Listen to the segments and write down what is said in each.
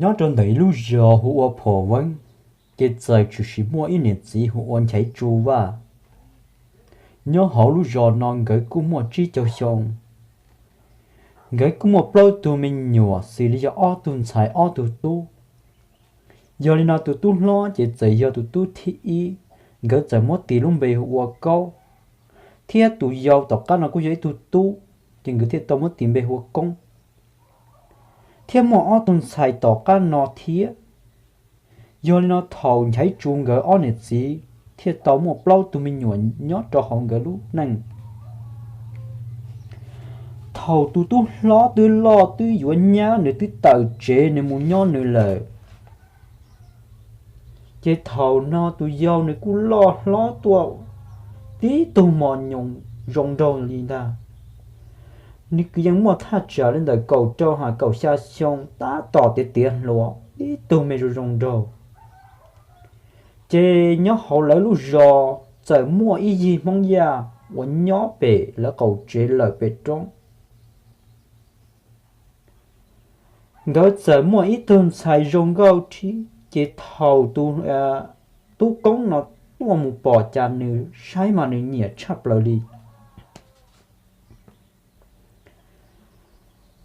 Nyob rau ntawm ib lub zos hu ua Phom Veeb, ces txawm tshwm sim muaj ib niam txiv hu ua Nchaiv Tsu Vaj. Nyob hauv lub zos no nkawd kuj muaj tsib caug xyoo. Nkawd kuj muaj plaub tug me nyuam, xws li yog ob tug ntxhais ob tug tub. Yog li no tus tub hlob ces txawm yog tus tub thib ib, nkawd txawm muab tis lub npe hu ua Kaub, thiab tus yau tom qab no kuj yog ib tug tub, ces nkawd thiaj tau muab tis npe hu ua Koob. Thiab muaj ob tug ntxhais tom qab no thiab. Yog li no thaum Nchaiv Tsu nkawd ob niam txiv thiaj tau muaj plaub tug me nyuam nyob rau hauv nkawd lub neej. Thaum tus tub hlob twb loj twb yuav nyab, nws twb tawm tsev nws mus nyob nws lawm, ces thaum no tus yau nws kuj loj hlob tuaj tib tug mos nyoos zoo nraug li ntag. Nws kwv yees muaj thaj tsam li ntawm kaum rau ha kaum xya xyoo, tab tom tiav tiav hluas, tib tug me zoo zoo nraug. Ces nyob hauv lawv lub zos txawm muaj ib yig Hmoob Yaj uas nyob pem lawv qaum tsev lawm pem roob. Nkawd txawm muaj ib tug ntxhais zoo nkauj thiab, ces thaum tus tub Koob no tuaj mus pom cas nws saib mas nws nyiam tshaj plaws li.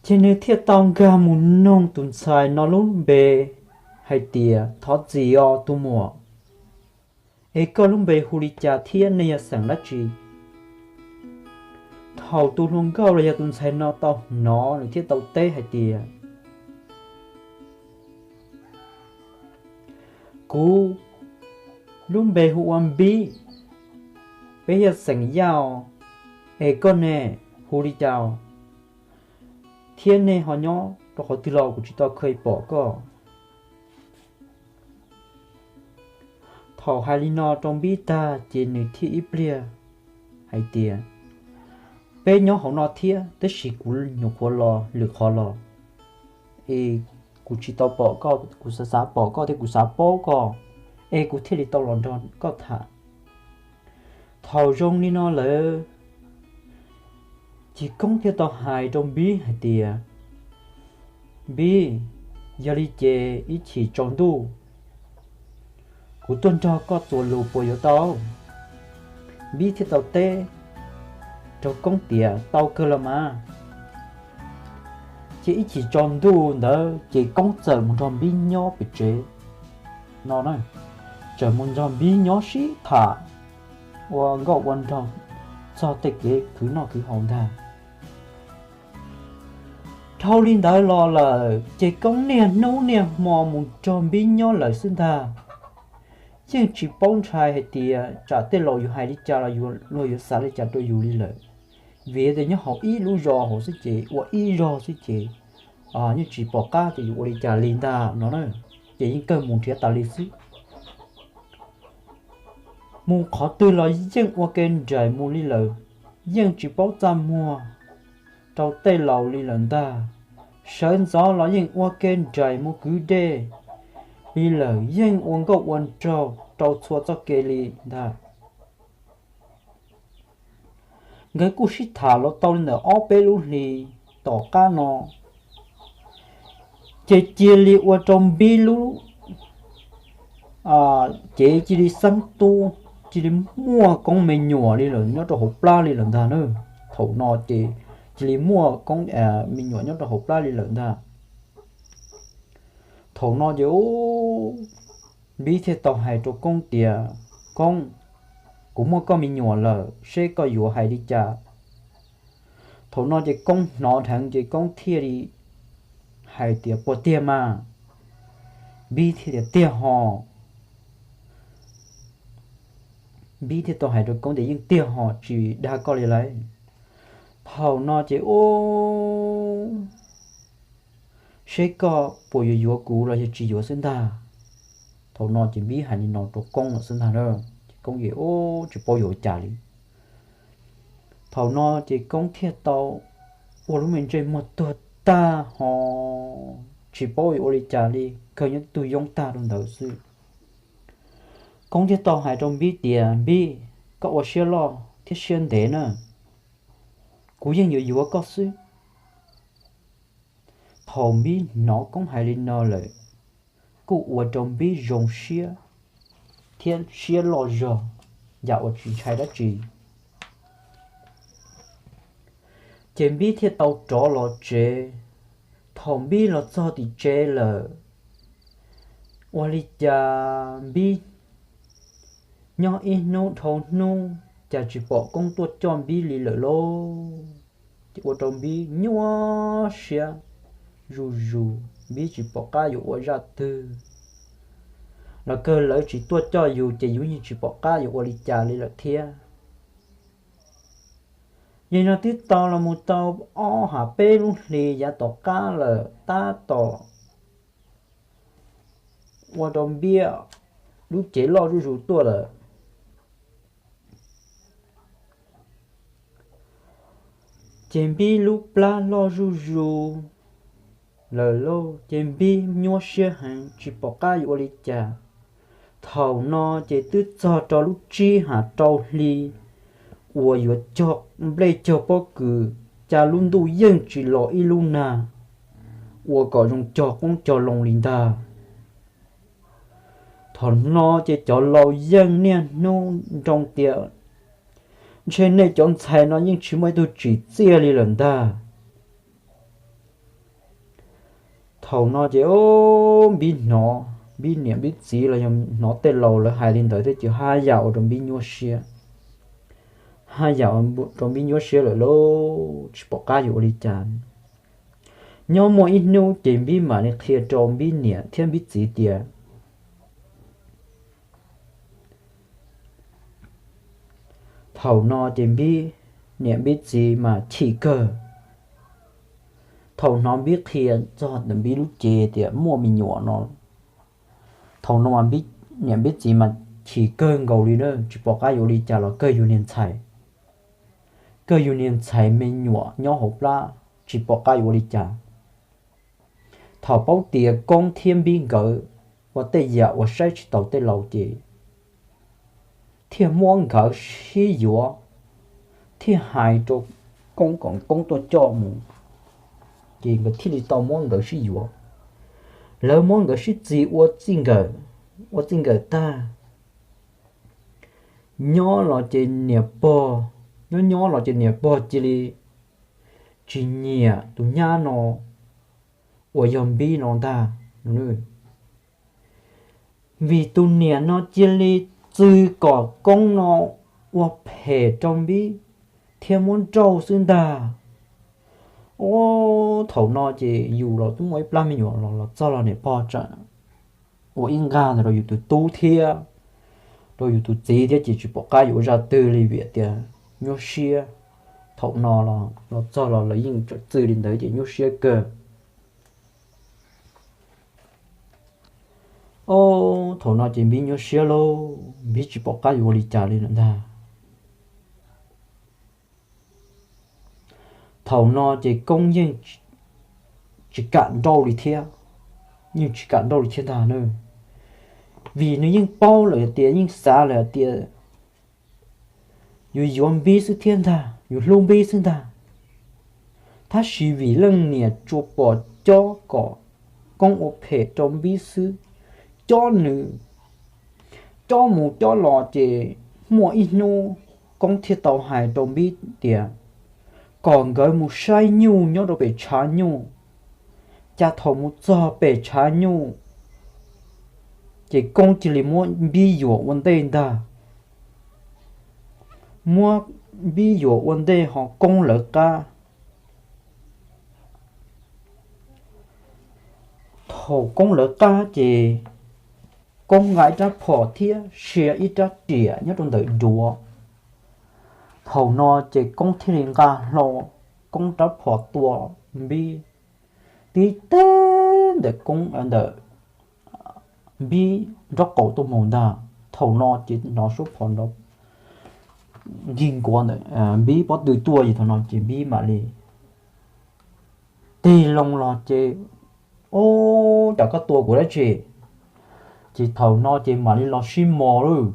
Ces nws thiaj tau nkag mus noog tus ntxhais no lub npe hais tias, Thov txim os tus muam, es koj lub npe hu li cas thiab nej yog xeem dab tsi? Thaum tus hluas nkauj los yog tus ntxhais no tau hnov, nws thiaj tau teb hais tias, Kuv lub npe hu ua Npib, peb yog xeem Yaj, es koj ne, hu li cas thiab nej ho nyob rau qhov twg los kuv tsis tau kheev pom koj? Thaum hais li no rau Npib tag ces nws thiaj ib pliag hais tias, Peb nyob hauv no thiab, tab sis kuv nyuam qhuav los lwm qhov los, es kuv tsis tau pom koj, kuv xav xav pom koj thiab kuv xav paub koj, es kuv thiaj li tau los nrog koj tham. Thaum zoo li no lawm, ces Koob thiaj tau hais rau Npib hais tias, Npib, yog li ces ib chim tsaus ntuj kuv tuaj nrog koj txuas lus puas yuav tau? Npib thiaj tau teb rau Koob tias, Tau kawg los mas. Ces ib chim tsaus ntuj ntawd ces Koob txawm mus nrog Npib nyob pem tsev no na, txawm mus nrog Npib nyob sib tham ua nkauj ua nraug txog tej kev khwv noj khwv haus ntag. Dhau li ntawd los lawm ces Koob niaj hnub niaj hmo mus nrog Npib nyob lawm xwb ntag. Yeej tsis paub ntshai hais tias tsam tej laus yuav hais li cas los luag yuav xav li cas rau yus li lawm, vim tias nyob hauv ib lub zos hauv xwb ces ua ib zog xwb ces yeej tsis pom qab tias yuav ua li cas li ntag no na. Ces yeej kawg mus nrhiav tas li xwb. Mus qhov twg los yeej ua ke nraim mus li lawm, yeej tsis paub txaj muag rau tej laus li lawm ntag. Sawv ntxov los yeej ua ke nraim mus kwv dej li lawm, yeej ua nkauj ua nraug rau txhua txoj kev li ntag. Nkawd kuj sib tham los tau li ntawm ob peb lub hlis tom qab no, ces cia li ua rau Npib lub cev cia li xeeb tub, cia li muaj Koob me nyuam li lawm nyob rau hauv plab li lawm ntag na. Thaum no ces cia li muaj Koob me nyuam nyob rau hauv plab li lawm ntag. Thaum no ces Npib thiaj tau hais rau Koob tias, Koob, kuv muaj koj me nyuam lawm, seb koj yuav hais li cas? Thaum no ces Koob hnov dheev ces Koob thiaj li hais tias, Puas tiag mas? Npib thiaj tias, Tiag ho. Npib thiaj tau hais rau Koob tias, Yeej tiag ho, tsis dag koj li lawm. Thaum no ces, Ub, seb koj puas yuav yuav kuv los yog tsis yuav xwb ntag. Thaum no ces Npib hais li no rau Koob lawm xwb ntag na. Ces Koob ces, Ub, tsis paub yuav ua cas li. Thaum no ces Koob thiaj tau ua lub me ntsej muag tuag tag ho tsis paub yuav ua li cas li, kawg nyob tug yoob tag rau ntawd xwb. Koob thiaj tau hais rau Npib tias, Npib, koj ua siab loj thiab siab ntev na, kuv yeej yuav yuav koj xwb. Thaum Npib hnov Koob hais li no lawm, kuj ua rau Npib zoo siab thiab siab loj zog, yam uas tsis ntshai dab tsi. Ces Npib thiaj tau rov los tsev. Thaum Npib los txog tim tsev lawm, ua li cas Npib nyob ib hnub dhau hnub cas tsis pom Koob tuaj coj Npib li lawm lauj. Ces ua rau Npib nyuaj siab zuj zus, Npib tsis pom qab yuav ua zaj twg. Los kawg lawv tsis tuaj coj yus ces yus yeej tsis pom qab yuav ua li cas li lawm thiab. Yog no twb tau los mus tau ob hab peb lub hlis yav tom qab lawm, tab tom ua rau Npib lub cev loj zuj zus tuaj lawm. Ces Npib lub plab loj zuj zus lawm lauj, ces Npib nyuaj siab heev tsis pom qab yuav ua li cas. Thaum no ces twb txog rau lub tsib hab rau hli uas yuav cog nplej cog pob kws, cas lub ntuj yeej tsis los ib lub nag ua kom zoo cog qoob cog loo li ntag. Thaum no ces cov laus yeej niaj hnub nroo tias ntshe nej cov ntxhais no yeej tsis muaj ib tug tsim txiaj li lawm ntag. Thaum no ces Npib hnov, Npib niam Npib txiv los yog hnov tej laus lawv hais li ntawd thiab ces haj yam ua rau Npib nyuaj siab. Haj yam ua rau Npib nyuaj siab lawm lauj, tsis pom qab yuav ua li cas. Nyob muaj ib hnub ces Npib mam li qhia rau Npib niam thiab Npib txiv tias, thaum no ces Npib niam Npib txiv mas chim kawg. Thaum hnov Npib qhia txog ntawm Npib lub cev tias muaj me nyuam no, thaum no mas Npib niam Npib txiv mas chim kawg nkaus li na, tsis pom qab yuav ua li cas los kawg yus niag ntxhais, kawg yus niag ntxhais me nyuam nyob hauv plab tsis pom qab yuav ua li cas. Thaum paub tias Koob thiab Npib nkawd ua tej yam uas saib tsis taus tej laus ces thiaj muab nkawd sib yuav, thiaj hais rau Koob kom Koob tuaj coj mus, ces nkawd thiaj li tau muab nkawd sib yuav. Lawv muab nkawd sib txig ua txij nkawm, ua txij nkawm tag, nyob los ces niam pog, nyob nyob los ces niam pog cia li tsis nyiam tus nyab no uas yog Npib no ntag. Vim tus niam no cia li txwv kom Koob no ua phem rau Npib thiab muab nrauj xwb ntag. Ua thaum no ces yus los twb muaj ib plab me nyuam los los txog los niam pog tseem ua ib nqag ntawd rau yus tus tub thiab rau yus tus txiv thiab ces tsis pom qab yuav ua zaj twg li vim tias nyuaj siab. Thaum no los txog los lawv yeej txwv li ntawd ces nyuaj siab kawg. Ua thaum no ces Npib nyuaj siab lauj, Npib tsis pom qab yuav ua li cas li lawm ntag. Thaum no ces Koob yeej tsis kam nrauj li thiab, yeej tsis kam nrauj li thiab ntag na, vim nws yeej paub lawm tias, yeej xav lawm tias yus yuav Npib xwb thiab ntag, yus hlub Npib xwb ntag. Tab sis vim leej niam tsuas pom cob kom Koob ua phem rau Npib xwb, cob nws, cob mus cob los ces muaj ib hnub Koob thiaj tau hais rau Npib tias kom nkawd mus saib nyuj nyob rau pem tshav nyuj. Cas thaum mus txog pem tshav nyuj ces Koob cia li muab Npib yuam ua ntej ntag. Muab Npib yuam ua ntej ho Koob lawv qab. Thaum Koob lawv qab ces Koob nqa ib rab phom thiab sia ib rab riam nyob rau ntawm duav. Thaum no ces Koob thiaj li nqa hlo Koob rab phom tua Npib tib teg ntawm Koob, ntawm Npib nraub qaum tuaj mus ntag. Thaum no ces hnov suab phom nrov nkig nkuav ntawm Npib pob tw tuaj ces thaum no ces Npib mam li tig loo los ces, Ub, cas koj tua kuv dab tsi? Ces thaum no ces mam li los sib mos lawm.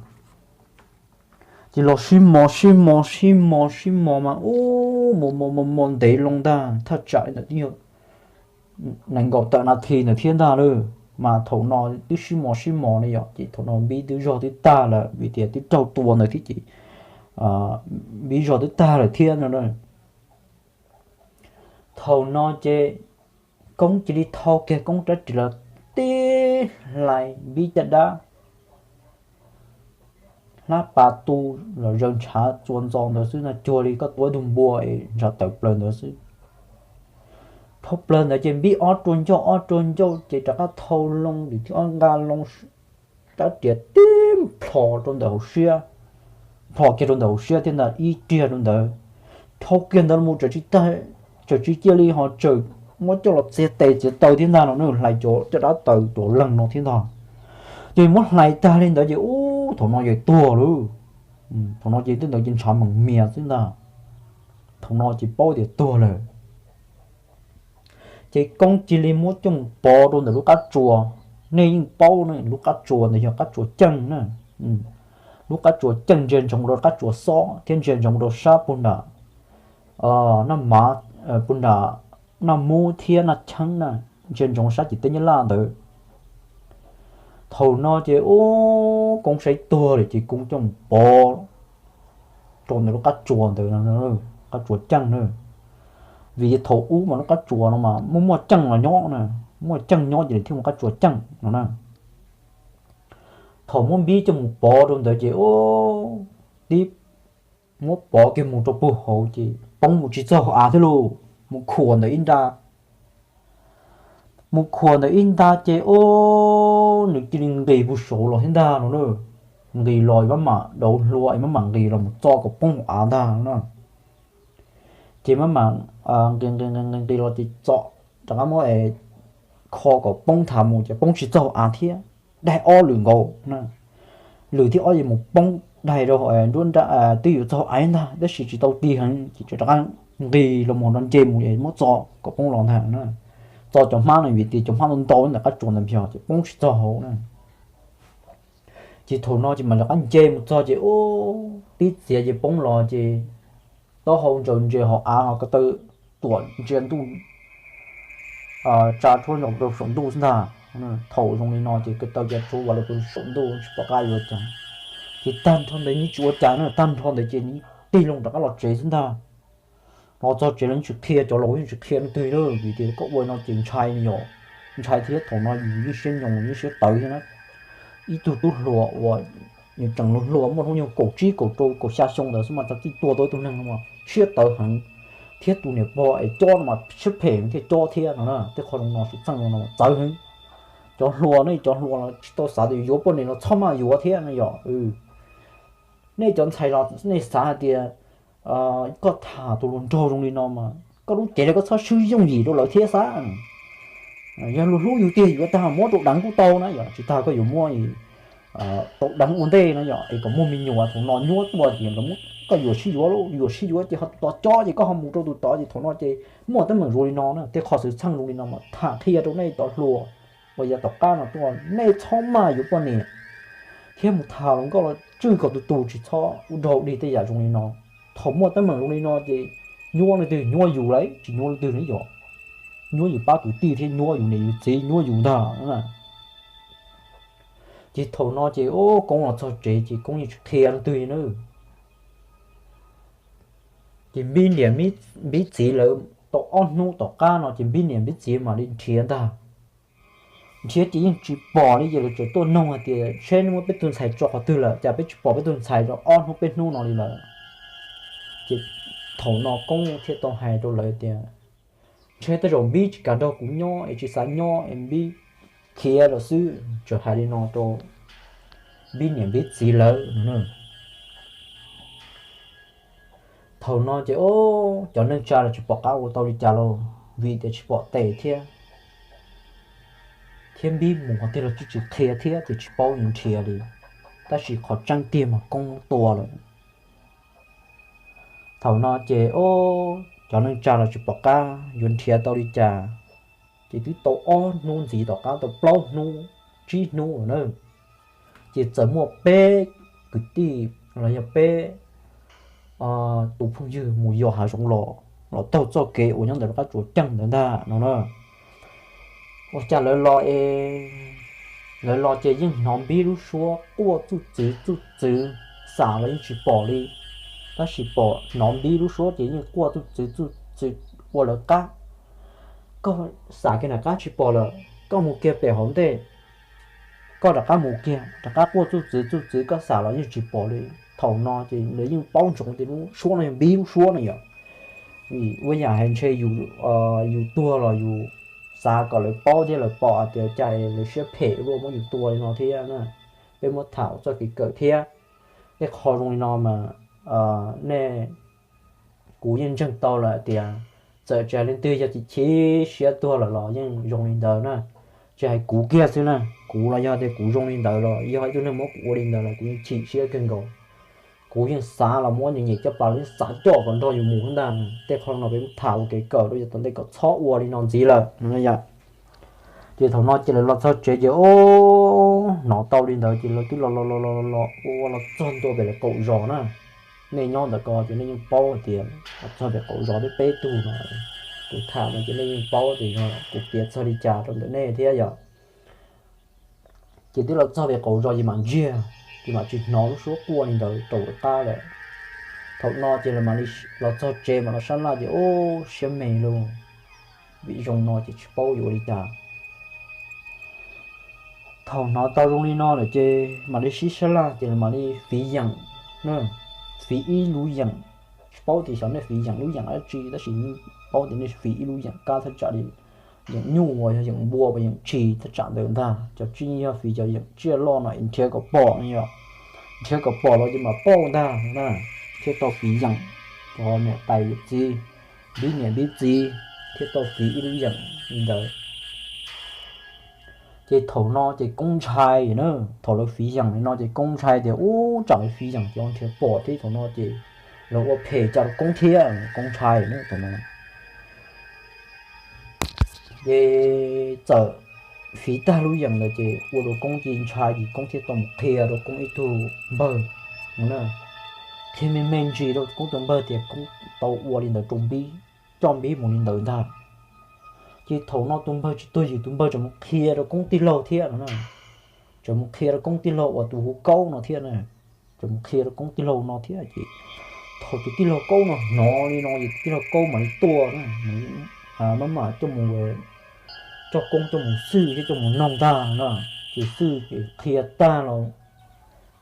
Ces los sib mos sib mos sib mos sib mos mas ub, mos mos mos mos ntev loo ntag, thaj tsam ntawm twb yog nees nkaum tawm nas this ntawd thiab ntag lawm. Mas thaum no twb sib mos sib mos ne yom, ces thaum no Npib twb zog twb tag lawm vim tias twb raug tua ntawd thiab ces Npib zog twb tag lawm thiab no. Thaum no ces Koob cia li thau kiag Koob rab riam los tib hlais Npib caj dab hlab pas tu los zaws ntshav txuas ntxo ntawd xwb no, cuag li koj tua ib tug npua es ntshav tawm plaws ntawd xwb. Thau plaws ntawd ces Npib ob rua ncauj ob rua ncauj ces rov qab thau loo, thiab ob nqa loo rab riam tib plhos rau ntawm hauv siab, plhos kiag rau ntawm hauv siab thiab ntag, ib riag rau ntawd. Dhau kiag ntawd mus txawm tsis cia li ho tseem muab coj los txiav tes txiav taw thiab ntag no, hlais cov caj dab taws cov leeg no thiab ntag. Ces muab hlais tag li ntawd ces ub thaum no yog tuag lawm. Thaum no ces tej ntawd ces ntshav meem mias xwb ntag. Thaum no ces paub tias tuag lawm. Ces Koob cia li muab coj mus pov rau ntawm lub qab tsuas. Nej yeej paub ne, lub qab tsuas ntawd yog qab tsuas ceej na. Lub qab tsuas ceej ntsia ntsoov rau qab tsuas xob thiab ntsia ntsoov rau sab puag nram Naj Mav, puag nram Naj Mub thiab Naj Cheeb na, ntsia ntsoov sab ciam teb Nyab Laj ntawd. Thaum no ces ub Koob saib tuag lawm ces Koob coj mus pov rau ntawm lub qab tsuas ntawd, qab tsuas ceej na. Vim thaum ub mas lub qab tsuas no mas muaj muaj ceej los nyob na, muaj ceej nyob ces lawv thiaj mus qab tsuas ceej no na. Thaum muab Npib coj mus pov rau ntawd ces ub, tib muab pov kiag mus rau puag hauv ces poob mus tsis txog hauv av thiab lauj, mus khuam ntawm ib nra. Mus khuam ntawm ib nra ces ub, nws cia li nqis puag saud los thiab ntag no na. Nqis los maj mam dauv hlua es maj mam nqis los mus txo kom poob hauv av ntag no na. Ces maj mam nqis nqis nqis nqis los ces txo, rov qab muab kho kom poob tham mus ces poob tsis txog hauv av thiab, daig ob lwm nkaus na. Lwm thib ob ces mus poob daig rau nruab nrab twb yuav txog av ntag tab sis tsis tau ti heev ces rov qab nqis los mus nrov nce mus es muab txo kom poob los ntag na. Txo cov hmab no vim tias cov hmab ntau ntau ntawm qab tsuas ntawd npog ces poob tsis txog hauv na. Ces thaum no ces mam rov qab nce mus txog ces ub, tib txiav ces poob los ces taub hau ntsaws ntses hauv av ho ko taw tuam ntsia ntuj tsa tshuab ntsoov rau saum ntuj xwb ntag. Thaum zoo li no ces ko taw cia tshuab vas los rau saum ntuj tsis pom qab yuav ua cas. Ces tag nrho ntawd yeej tsis ua cas na, tag nrho ntawd ces yeej tig loo rov qab los tsev xwb ntag. Los txog tsev los yeej tsis qhia cov laus, yeej tsis qhia leej twg li vim tias koj ua no ces ntshai yom, ntshai thiab thaum no yus yeej siab nyoos yeej siab tawv thiab na. Ib tug tub hluas uas nws tseem hluas hluas muaj hnub nyoog kaum tsib kaum rau kaum xya xyoo ntawd xwb mas txog txij tua tau ib tug neeg no mas siab tawv heev, thiab tus niam pog es cob no mas siab phem thiaj cob thiab no na. Tej qho zoo no xwm txheej no txawv heev. Cov hluas nej cov hluas los tsis tau xav tias yuav poj niam los txhob maj yuav thiab no yom. Nej cov ntxhais los nej xav hais tias koj tham tus hluas nraug zoo li no mas koj lub cev los koj txhob swb yooj yim rau lawv thiab xav. Yog luag hlub yus tiag yuav tag muab rau deev kuj tau na yom, tsis tas koj yuav muab tau deev ua ntej no yom, es kom muaj me nyuam thaum no nyuab tuaj ces lawv muab koj yuam sib yuav, yuam sib yuav ces ho tus tod cob ces koj ho mus rau tus tod ces thaum no ces muaj teeb meem zoo li no na. Tej qho xwm txheej zoo li no mas tham qhia rau nej cov hluas uas yav tom qab no tuaj, nej txhob maj yuav poj niam thiab mus tham hluas nkauj los tswj kom tus tus tsis txhob ua raug dig tej yam zoo li no. Thaum muaj teeb meem zoo li no ces nyuab leej twg? Nyuab yus lauj, tsis nyuab leej twg ne yom. Nyuab yus pab kwv tij thiab nyuab yus niam yus txiv, nyuab yus ntag. Ces thaum no ces Koob los txog tsev ces Koob yeej tsis qhia leej twg na. Ces Npib niam Npib txiv lawv tau ob hnub tom qab no ces Npib niam Npib txiv mam li nrhiav ntag. Nrhiav ces yeej tsis pom li ces lawv txawm tuaj noog hais tias seb nej muab peb tug ntxhais tso qhov twg lawm, cas peb tsis pom peb tug ntxhais rau ob hnub peb hnub no li lawm. Ces thaum no Koob thiaj tau hais rau lawv tias ntshe tej zaum Npib tsis kam nrog kuv nyob es tsis xav nyob es Npib khiav lawm xwb, txawm hais li no rau Npib niam Npib txiv lawv. Thaum no ces cov neej tsa los tsis pom qab ua tau li cas lauj, vim tias tsis pom tes thiab, thiab Npib mus qhov twg los tsis qhia thiab ces tsis paub yuav nrhiav li. Tab sis qhov tseeb tiag mas Koob tua lawm. Thaum no ces cov neej tsa los tsis pom qab yuav nrhiav tau li cas, ces twb tau ob hnub ntxiv tom qab tau plaub hnub, tsib hnub lawm na. Ces txawm muaj peb kwv tij los yog peb tus phooj ywg mus yos hav zoov los, los taug txoj kev uas nyob ntawm lub qab tsuas ceej ntawd ntag no na. Ua cas lawv los es, lawv los ces yeej hnov npib lub suab quaj txuj txwv txuj txwv, xam los yeej tsis pom li. Tab sis pom hnov npib lub suab ces yeej quaj txuj txwv txuj txwv ua lawv qab. Koj xam kiag nram qab tsis pom lawm, koj mus kiag pem hauv ntej, koj rov qab mus kiag rov qab quaj txuj txwv txuj txwv, koj xam los yeej tsis pom li. Thaum no ces lawv yeej paub ntsoov tias lub suab no yog npib lub suab no yom. Ua yam hais ntshe yus tuag los yus xav kom lawv paub thiab lawv pom hais tias cas lawv siab phem luaj muab yus tua li no thiab na. Peb muab tham txoj kev kawm thiab. Tej qho zoo li no mas nej, kuv yeej ntseeg tau lawm tias txawm tsis hais leej twg yog chim chim siab tuag lawm los yeej zoo li ntawd na. Tsis hais kuv kiag xwb na, kuv los yog tias kuv zoo li ntawd los yog ib tug neeg muab kuv ua li ntawd los kuv yeej chim siab kawg nkaus. Kuv yeej xav los muab nws nyem caj pas los yeej xav coj kom nrog yus mus ntag. Tej qho no peb muab tham ua kev kawm rau yav tom ntej kom txhob ua li no ntxiv lawm no yom. Ces thaum no ces lawv los txog tsev ces hnov tau li ntawd ces lawv twb los los los los los ua los txog ntua pem lawv qaum zos na. Nej nyob ntawm ko ces nej yeej paub hais tias los txog pem qaum zos twb peb tug no, kuv tham no ces nej yeej paub tias yog kuv piav txog li cas rau ntawm nej thiab yom. Ces twb los txog pem qaum zos ces mam ntsiag, ces mam tsis hnov lub suab quaj li ntawd rau lawv qab lawm. Thaum no ces lawv mam li los txog tsev mam los sab laj ces ub siab me lauj, vim zoo no ces tsis paub yuav ua li cas. Thaum hnov tau zoo li no lawm ces mam li sib sab laj ces lawv mam li fiv yeem, fiv ib lub yeem. Tsis paub tias xyov nej fiv yeem lub yeem dab tsi tab sis paub tias nej fiv ib lub yeem kab thaj tsam li yeem nyuj uas yog yeem npua uas yeem tshis thaj tsam ntawd ntag. Cov tsis yog fiv cov yeem tsiaj loj no es nrhiav kom pom no yom, nrhiav kom pom los ces mam pauj ntag na, thiaj tau fiv yeem. Cov niam tais yawm txiv, npib niam npib txiv thiaj tau fiv ib lub yeem li ntawd. Ces thaum no ces Koob ntshai na, thaum lawv fiv yeem li no ces Koob ntshai tias ub tsam lawv fiv yeem ces nrhiav pom thiab thaum no ces lawv ua phem cas rau Koob thiab, Koob ntshai na thaum no. Ces txawm fiv tag lub yeem ntawd ces ua rau Koob cia ntshai ces Koob thiaj tau mus qhia rau Koob ib tug npawg, qhia me me ntsis rau Koob tus npawg tias Koob tau ua li ntawd rau npib, coj npib mus li ntawd ntag. Ces thaum no tus npawg tsis tuag yws tus npawg tseem mus qhia rau Koob tij laug thiab no na, tseem mus qhia rau Koob tij laug uas tus hu Kaub no thiab na, tseem mus qhia rau Koob tij laug no thiab ces thaum tus tij laug Kaub no hnov li no ces tus tij laug Kaub mam li tuaj na, maj mam coj mus, coj Koob coj mus xwj thiab coj mus noog tag na, ces xwj ces qhia tag los,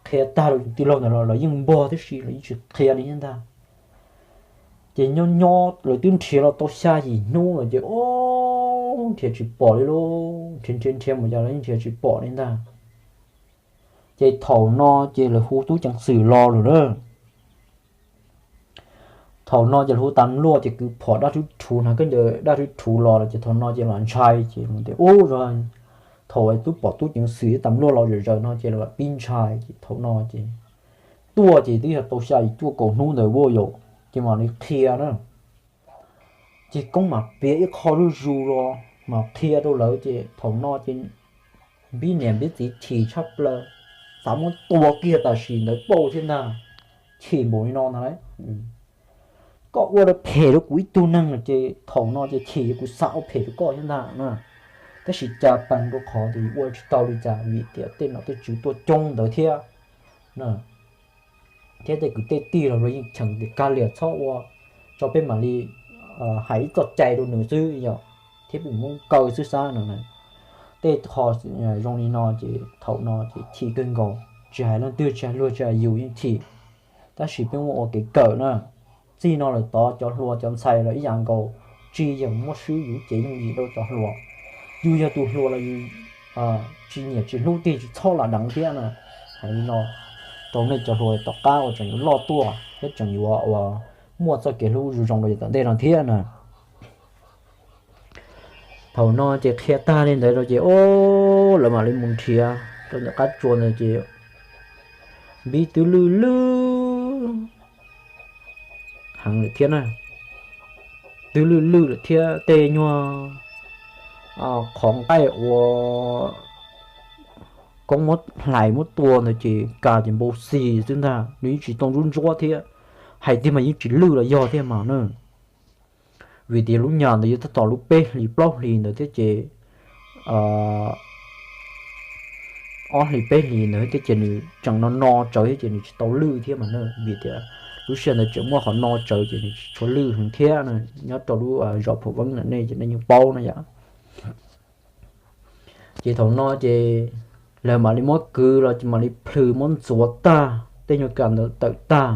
qhia tag rau tus tij laug ntawd los lawv yeej npog tib si, lawv yeej tsis qhia li thiab ntag. Ces nyob nyob lawv twb nrhiav los tau xya yim hnub lawm ces ub nrhiav tsis pom li lauj, nrhiav nrhiav nrhiav mus cas los yeej nrhiav tsis pom li ntag. Ces thaum no ces lawv hu tub ceev xwm los lawm na. Thaum no ces lawv hu tas luaj ces kwv phom dab rhwb rhuv, hnav khaub ncaws dab rhwb rhuv los lawm ces thaum no ces lawv ntshai ces tias ub, thaum twb pom tub ceev xwm thiab tas luaj los zom zaws no ces lawv pib ntshai ces thaum no ces tuaj ces twb yog tau xya yim cuaj kaum hnub ntawd ua yom, ces mam li qhia na. Ces Koob mam piav ib qho zuj zus los mam qhia rau lawv ces thaum no ces npib niam npib txiv chim tshaj plaws, xav muab tua kiag tam sim ntawd pauj thiab ntag, chim npaum li no ntag lauj. Koj ua phem rau kuv ib tug neeg no ces thaum no ces chim kuv xav ua phem rau koj thiab ntag na. Tab sis cas pees rau qhov tias ua tsis tau li cas vim tias tej nom tej tswv tuaj coob ntawd thiab na, thiab tej kwv tej tij los luag yeej cheem tias kag liam txhob ua, tso peb mam li hais ib txoj cai rau nws xwb yom, thiab peb mus kaw xwb xab no na. Tej qho zoo li no ces thaum no ces chim kawg nkaus, tsis hais leej twg tsis hais luag tsis hais yus yeej chim. Tab sis peb muab ua kev kawm na, txij no lawm tod cov hluas cov ntxhais los ib yam nkaus, tsis yeem muab swb yus cev yooj yim rau cov hluas. Yus yog tus hluas los yus tsis nyiam tsis hlub tig tsis txhob lam deev thiab na. Hais li no rau nej cov hluas tom qab uas tseem yuav loj tuaj thiab tseem yuav uas muaj txoj kev hlub zoo zoo rau yav tom ntej no thiab na. Thaum no ces qhia tag li ntawd rau ces o, lawv mam li mus nrhiav rau ntawm qab tsua ntawd ces npib twb lwj lwj heev lawm thiab na, twb lwj lwj lawm thiab tej nyuag qhov nqaij uas Koob muab hlais muab tua ntawd ces kas ces npau xis xwb ntag, nws yeej tsis tau ntsuab ntsuab thiab, hais tiag mas yeej tsis lwj los yog thiab mas na. Vim tias lub nyam ntawd yog tab tom lub peb hlis plaub hlis ntawd thiab ces ob hlis peb hlis ntawd thiab ces nws tseem no no tsawv thiab ces nws tsis tau lwj thiab mas na, vim tias lub sij hawm ntawd tseem muaj qhov no tsawv ces nws tsis tshua lwj heev thiab na. Nyob rau lub zos Phav Veeb na nej ces nej yeej paub na yom. Ces thaum no ces lawv mam li muab kwv los ces mam li plhws muab ntxuav tag tej nyuag kas ntawd tawm tag,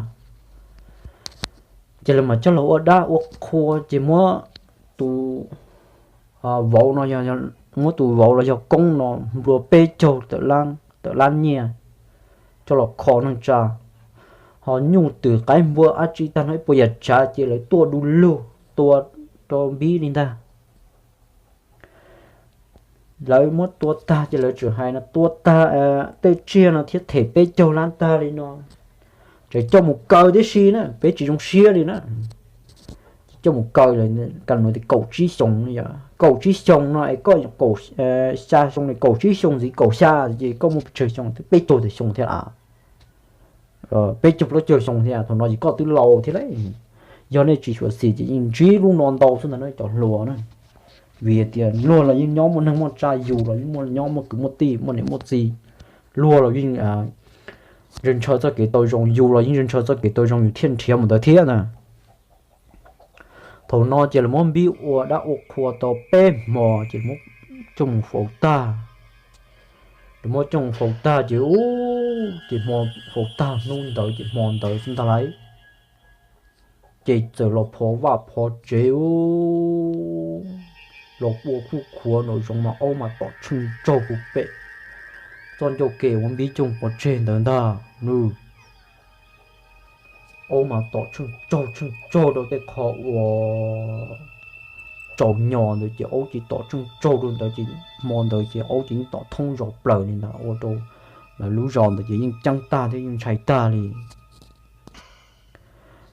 ces lawv mam coj los ua dab ua qhua ces muab tus vauv no, muab tus vauv los yog koob no nplua peb caug tawm lab nyiaj coj los kho neej tsa, ho nyuj twm qaib npua dab tsi tag no ib puas yam tsav ces lawv tuaj du lug tua rau npib li ntag. Lawv muab tua tag ces lawv tseem hais no tua tag tej tsiaj no thiab them peb caug lab tag li no, tseem coj mus kaw tib si na, peb tsis zoo siab li na. Coj mus kaw, kaw no tias kaum tsib xyoos, kaum tsib xyoos no es koj xya xyoo, kaum tsib xyoo ntxiv kaum xya ces koj muaj pes tsawg xyoo, twb peb caug tawm xyoo thiab a, peb caug plaub caug xyoo thiab, thaum no ces koj twb laus thiab lauj. Yog nej tsis xyuam xim ces yeej ntsib lub no ntau xwb ntag na cov hluas na. Vim tias luag los yeej nyob muaj neej muaj tsa, yus los yeej muaj nyob muaj kwv muaj tij muaj niam muaj txiv, luag los yeej ntshaw ntshaw txoj kev tau zoo, yus los yeej ntshaw ntshaw txoj kev tau zoo yus thiaj nrhiav mus ntawd thiab na. Thaum no ces lawv muab npib ua dab ua qhua tau peb hmo ces lawv muab coj mus faus tag. Lawv muab coj mus faus tag ces ub, ces hmo faus tag hnub ntawd ces hmo ntawd xwb ntag lauj, ces txawm los phov vaj phov tsev ub, los ua khuj khuav nraum zoov mas aub mas tom tsheej tsaug puag pem txoj ncauj ke uas npib coj mus pov tseg ntawd ntag nws. Aub mas tom tsheej tsaug tsheej tsaug rau tej qho uas tsaus nyos ntawd ces aub ces tom tsheej tsaug rau ntawd ces hmo ntawd ces aub ces yeej tom thoob zos plaws li ntag, ua rau lawv lub zos ntawd ces yeej ceeb tag thiab yeej ntshai tag li.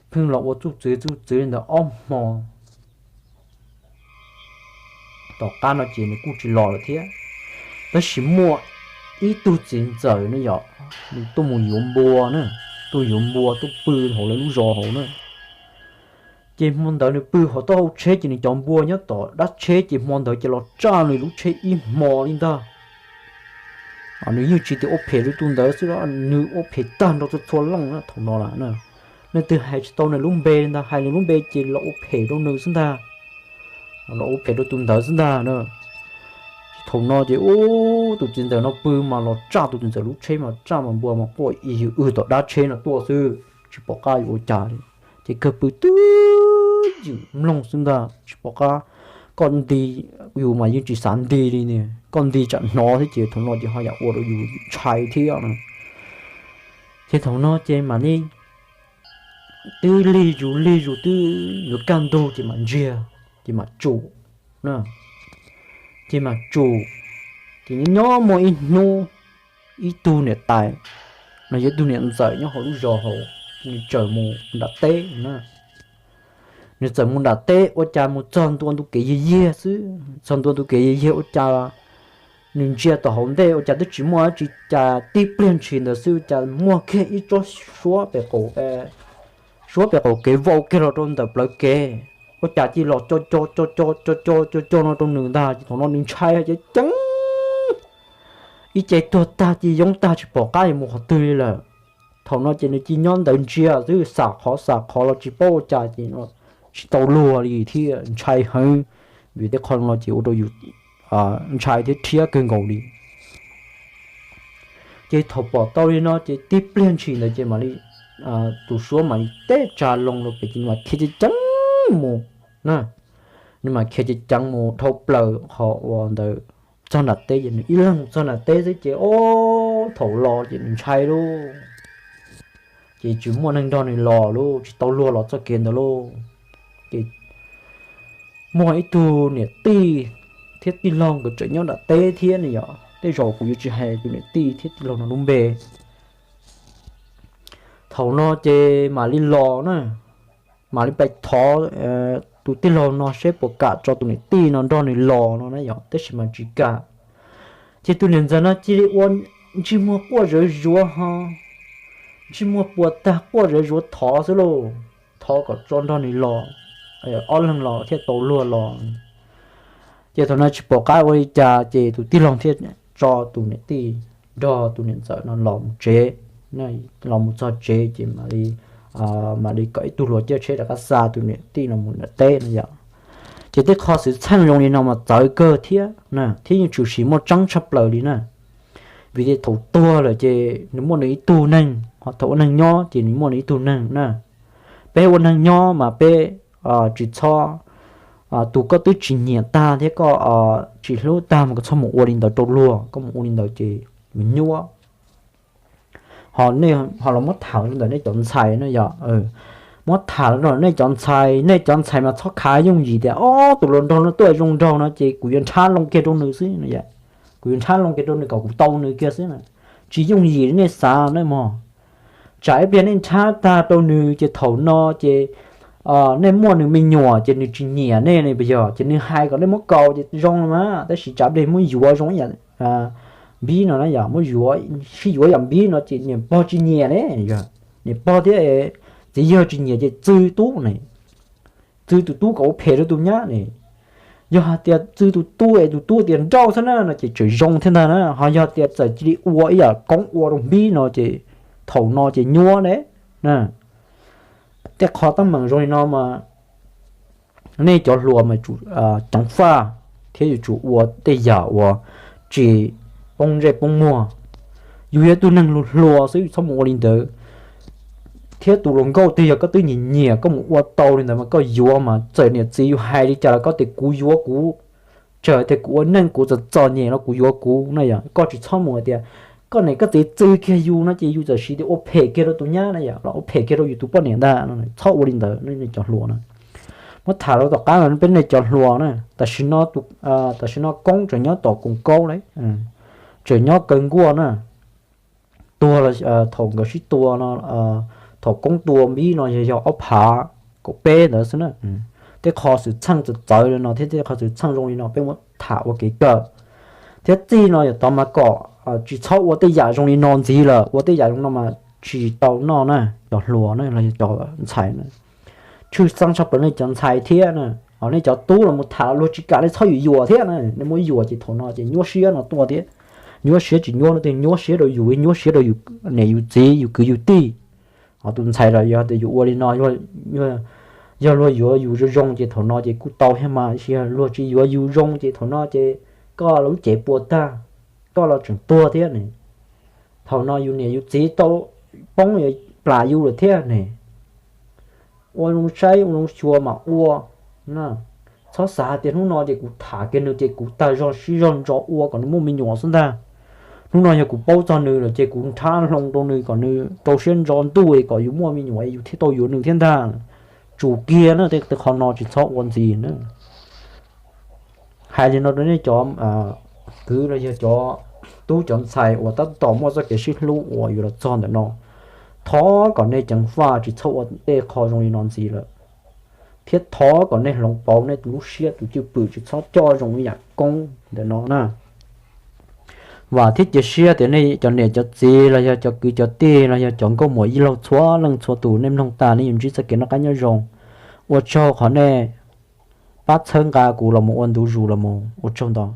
Pheej los ua txuj txwv txuj txwv li ntawd ob hmo, tom qab no ces nws kuj tsis los lawm thiab. Tab sis muaj ib tug txiv ntxawm ne yom, nws tuaj mus yuav npua na, tuaj yuav npua tuaj pw hauv lawv lub zos hauv na. Ces hmo ntawd nws pw hauv taub hau tsheb ces nws cov npua nyob tom dab tsheb ces hmo ntawd ces los tsaj nws lub tsheb ib hmo li ntag. Nws yeej tsis tias ua phem rau tus ntawd xwb, nws ua phem tag nrho txhua txhua leej na thaum no lawm. Leej twg hais tsis tau nws lub npe li ntag, hais nws lub npe ces los ua phem rau nws xwb ntag, los ua phem rau tus ntawd xwb ntag na. Thaum no ces ub, tus txiv ntxawm no pw mas los tsaj tus txiv ntxawm lub tsheb mas tsaj mas npua mas quaj ib yws wb tom dab tsheb no tuaj xwb, tsis pom qab yuav ua cas li. Ces kawg pw twb ywm mloog xwb ntag, tsis pom qab. Koj nti, yus mas yeej tsis xav nti li ne, koj nti tsam hnov thiab ces thaum no ces ho yam ua rau yus ntshai thiab no. Ces thaum no ces mam li twb lig zus lig zus twb yuav kaj ntug ces mam ntsiag, ces mam tsum, ces mam tsum. Ces nyob nyob muaj ib hnub, ib tug niam tais, no yog ib tug niam ntxawm nyob hauv lub zos hauv, nws txawm mus nram teb na. Nws txawm mus nram teb ua cas mus txog ntua ntu kev yiag yiag xwb, txog ntua ntu kev yiag yiag ua cas nws ntsia tom hauv ntej ua cas twb tsis muaj dab tsi cas tib pliag ntshis ntawd xwb ua cas muaj kiag ib tsob suab pem qaum, suab pem qaum kev vau kiag los rau ntawm plawv kev, ua cas cia li los co co co co co co co co no rau nws ntag. Ces thaum no nws ntshai ces ceeb, ib ce tuag tag cia li yoob tag tsis pom qab yuav mus qhov twg li lawm. Thaum no ces nws cia li nyob ntawd ntsia xwb, xam qhov xam qhov los tsis paub ua cas ces tsis tau luag li thiab ntshai heev, vim tej qho no ces ua rau yus ntshai thiab rhiab kawg nkaus li. Ces thaum pom tau li no ces tib pliag ntshis ntawd ces mam li, tus suab mam li teb tsa loo rau pem ces nws mam khiav ceev ceev mus na. Nws mam khiav ceev ceev mus dhau plaws qhov uas ntawd txog nram teb ces nws ib leeg txog nram teb xwb ces ob thaum los ces nws ntshai lauj. Ces tsis muaj neeg nrog nws los lauj, tsis tau luag los txoj kev ntawd lauj. Ces muaj ib tug niam tij thiab tij laug nkawd tseem nyob nram teb thiab ne yom, tej zaum kuv yuav tsis hais tus niam tij thiab tij laug no lub npe. Thaum no ces mam li los na, mam li pais thov tus tij laug no seb puas kam tso tus niam tij no nrog nws los no na yom, tab sis mas tsis kam. Ces tus niam ntxawm no cia li ua ntsej muag quaj zawv zuav ho, ntsej muag puas tag quaj zawv zuav thov xwb lauj, thov kom tso nrog nws los, ob leeg los thiaj tau luag los. Ces thaum no tsis pom qab ua li cas ces tus tij laug thiaj tso tus niam tij nrog tus niam ntxawm no los mus tsev, los mus txog tsev ces mam li, mam li kom ib tug hluas caij tsheb rov qab xa tus niam tij no mus nram teb no yom. Ces tej qho xwm txheej zoo li no mas txawv kawg thiab na, thiab yeej tshwm sim muaj tseeb tshaj plaws li na. Vim tias thaum tuag lawm ces nws muaj nws ib tug neeg, ho thaum ua neeg nyob ces nws muaj nws ib tug neeg na. Peb ua neeg nyob mas peb tsis txhob, tus koj twb tsis nyiam tag thiab koj tsis hlub tag mas koj txhob mus ua li ntawd rau luag, koj mus ua li ntawd ces mus nyuaj. Ho nej ho los muab tham ntawm nej cov ntxhais na yom, muab tham los nej cov ntxhais, nej cov ntxhais mas txhob khav yooj yim tias ob tus hluas nraug no tuaj zoo nraug no ces kuv yuav nrhab loo kiag rau nws xwb, kuv yuav nrhab loo kiag rau nws kom kuv tau nws kiag xwb na. Tsis yooj yim li nej xav na mog. Tsam ib pliag nej nrhab tag rau nws ces thaum no ces nej muaj nws me nyuam ces nws tsis nyiam nej ne, puas yog? Ces nws hais kom nej muab kaus ces zoo los mas, tab sis tsam ib pliag muab yuav zoo ib yam npib no na yom, muab yuav, sib yuav yam npib no ces niam pog tsis nyiam ne, niam pog thiab txiv yawg tsis nyiam ces txw tub ne, txw tus tub kom ua phem rau tus nyab ne. Yog hais tias txw tus tub es tus tub tias nrauj xwb na no ces tseem zoo thiab ntag na, ho yog tias txawm cia li ua ib yam koob ua rau npib no ces thaum no ces nyuaj ne. Tej qho teeb meem zoo li no mas nej cov hluas mas ceev faj thiab yuav tsum ua tej yam uas tsis poob ntsej poob muag. Yus yog tug neeg hluas hluas xwb txhob mus ua li ntawd. Thiab tus hluas nkauj twg yog koj twb nyiam nyiam koj mus ua tau li ntawd mas koj yuav mas txawm niam txiv yus hais li cas los koj tias kuv yuav kuv, txawm tias kuv ua neej kuv txom txom nyem los kuv yuav kuv na yom. Koj tsis txhob mus hais tias koj niam koj txiv txw kiag yus no ces yus txawm siv tias ua phem kiag rau tus nyab na yom, los ua phem kiag rau yus tus poj niam ntag. Txhob ua li ntawd nej cov hluas na. Muab tham rau tom qab no peb nej cov hluas na, tam sim no, tam sim no koob tseem nyob tom koom kaub li, tseem nyob kaw nkuaj na. Tuag, thaum nkawd sib tua no, thaum koob tua npib no yog yog ob phav kaum peb ntawd xwb na. Tej qho xwm txheej txawv txawv li no thiab tej qho xwm txheej zoo li no peb muab tham ua kev kawm. Thiab txij no yog tod mas kom tsis txhob ua tej yam zoo li no ntxiv lawm, ua tej yam zoo no mas tsis tau noj na, cov hluas na los yog cov ntxhais na. Tshwj xeeb tshaj plaws nej cov ntxhais thiab na, ho nej cov tub los mus tham luag tsis kam nej txhob yuam yuam thiab na, nej muab yuam ces thaum no ces nyuaj siab no tuaj thiab. Nyuaj siab tsis nyuaj no tiag, nyuaj siab rau yus, nyuaj siab rau yus niam yus txiv yus kwv yus tij. Ho tus ntxhais los yog tias yus ua li no, yog luag yuav yus zoo zoo ces thaum no ces kuj tau thiab mas, yog luag tsis yuav yus zoo ces thaum no ces koj lub cev puas tag, koj los tseem tuag thiab ne. Thaum no yus niam yus txiv tau poob yuav plam yus lawm thiab ne. Ua zoo saib ua zoo xyuas mam ua. Txhob xav hais tias hnub no ces kuv tham kiag nws ces kuv tag zog sib zog ntso ua kom nws muaj me nyuam xwb ntag. Hnub no yog kuv paub txog nws lawm ces kuv nrhab hlo rau nws kom nws rau siab ntso ntuj kom yus muaj me nyuam yus thiaj tau yuav nws thiab ntag. Tsum kiag na, tej qho no tsis txhob ua ntxiv na. Hais li no rau nej cov kwv los yog cov tub cov ntxhais uas tab tom muaj txoj kev sib hlub uas yuav los txog ntawm no, thov kom nej ceev faj tsis txhob ua tej qho zoo li no ntxiv lawm, thiab thov kom nej hloov pauv nej lub siab tus cwj pwm tsis txhob coj zoo ib yam koob ntawm no na. Vam thiab cia siab tias nej cov niam cov txiv los yog cov kwv cov tij los yog cov nkauj muam yij laug txhua leej txhua tus nej mloog tas nej yuav ntsib txoj kev noj qab nyob zoo. Ua tsaug qhov nej pab txhawb nqa kuv los mus ua ntu zus los mus, ua tsaug ntau.